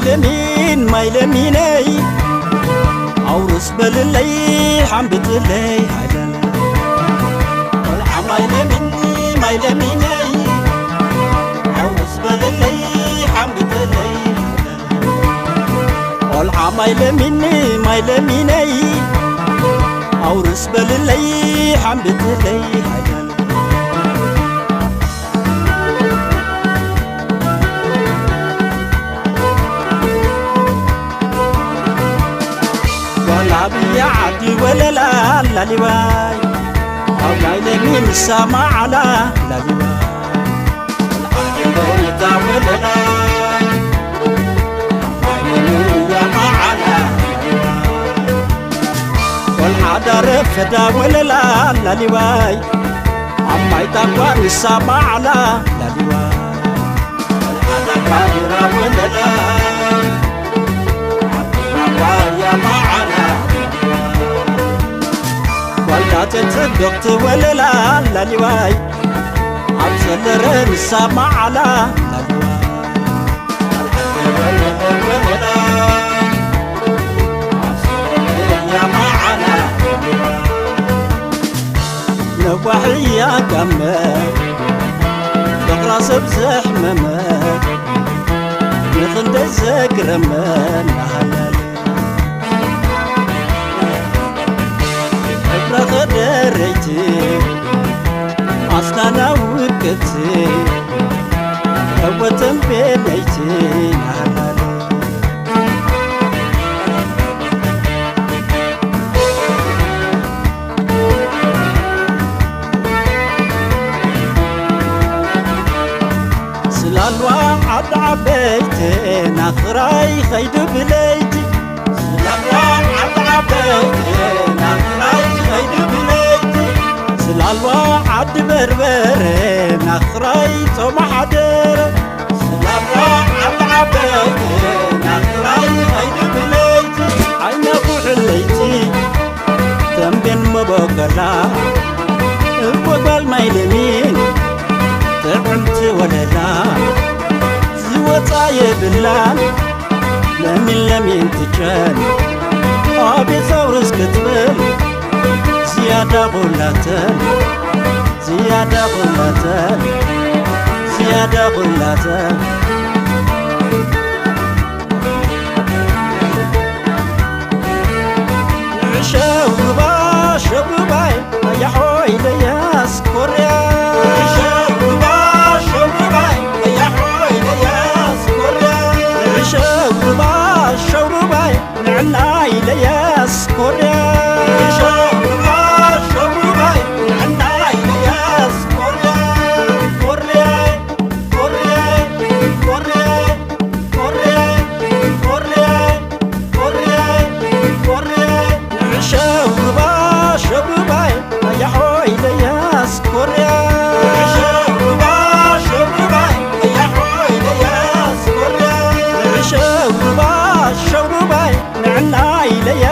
ለሚን ማይ ለሚነይ ኣውርስ በልለይ ሓምብጥለይ ሃይለለ። ቆልዓ ማይ ለሚን ማይ ለሚነይ ኣውርስ በልለይ ሓምብጥለይ ሃይለለ። ቆልዓ ማይ ለሚን ማይ ለሚነይ ኣውርስ በልለይ ሓምብጥለይ ሃይለለ። ጓል ኣብያ ዓዲ ወለላ ላሊባይ ኣብ ናይ ለሚ ንሳ ማዓላ ላሊባይ። ጓል ዓዲ ወለላ ወለላ ኣብ ናይ ለሚ እያ ማዓላ ላሊባይ። ቆልዓ ዳረፈዳ ወለላ ላሊባይ ኣብ ማይ ታኳ ንሳ ማዓላ ላሊባይ። ጓልዳተን ጽብቕቲ ወለላ ላሊባይ ኣብ ዘለረ ንሳ ማዓላ ላሊባይ። ነዋሕያ ጋመ ፍቕራ ሰብ ዘሕመመ ንኽንደይ ዘግረመ ናሃለለ። ፍቕራ ኸደረይቲ ኣስናና ውቅብቲ እወ ተንቤነይቲ ናሃለለ። ስላልዋ ዓዲ ዓበይቲ ናኽራይ ኸይዱ ብለይቲ። ስላልዋ ዓዲ ዓበይቲ ናኽራይ ኸይዱ ብለይቲ። ስላልዋ ዓዲ በርበረ ናኽራይ ጾማ ሓደረ። ስላልዋ ዓዲ ዓበይቲ ናኽራይ ኸይዱ ብለይቲ። ዓይና ኩሕለይቲ ተንቤን መበቆላ እወ ጓል ማይ ለሚን ጥዕምቲ ወለላ ዝወፃ የብላን ለሚን ለሚን ትጨን ኣቤት ኣውርስ ክትብል ዝያዳ ኹላተን ዝያዳ ኹላተን ዝያዳ ኹላተን። ሸውሩባ ሸውሩባይ ኣያሖይ ለያስ ኮርያ። ሸውሩባ ሸውሩባይ ኣያሖይ ለያስ ኮርያ። ሸውሩባ ሸውሩባይ ንዕናይ ለያስ ኮርያ። ሸውሩባ ሸውሩባይ ንዕናይ ለያስ ኮርያ። ኮርያ ኮርያ ኮርያ ሸውሩባ ሸውሩባይ ኣያሖይ ለያስ ኮርያ። ሸውሩባ ሸውሩባይ ኣያሖይ ለያስ ኮርያ። ሸውሩባ ሸውሩባይ ንዕናይ ለያ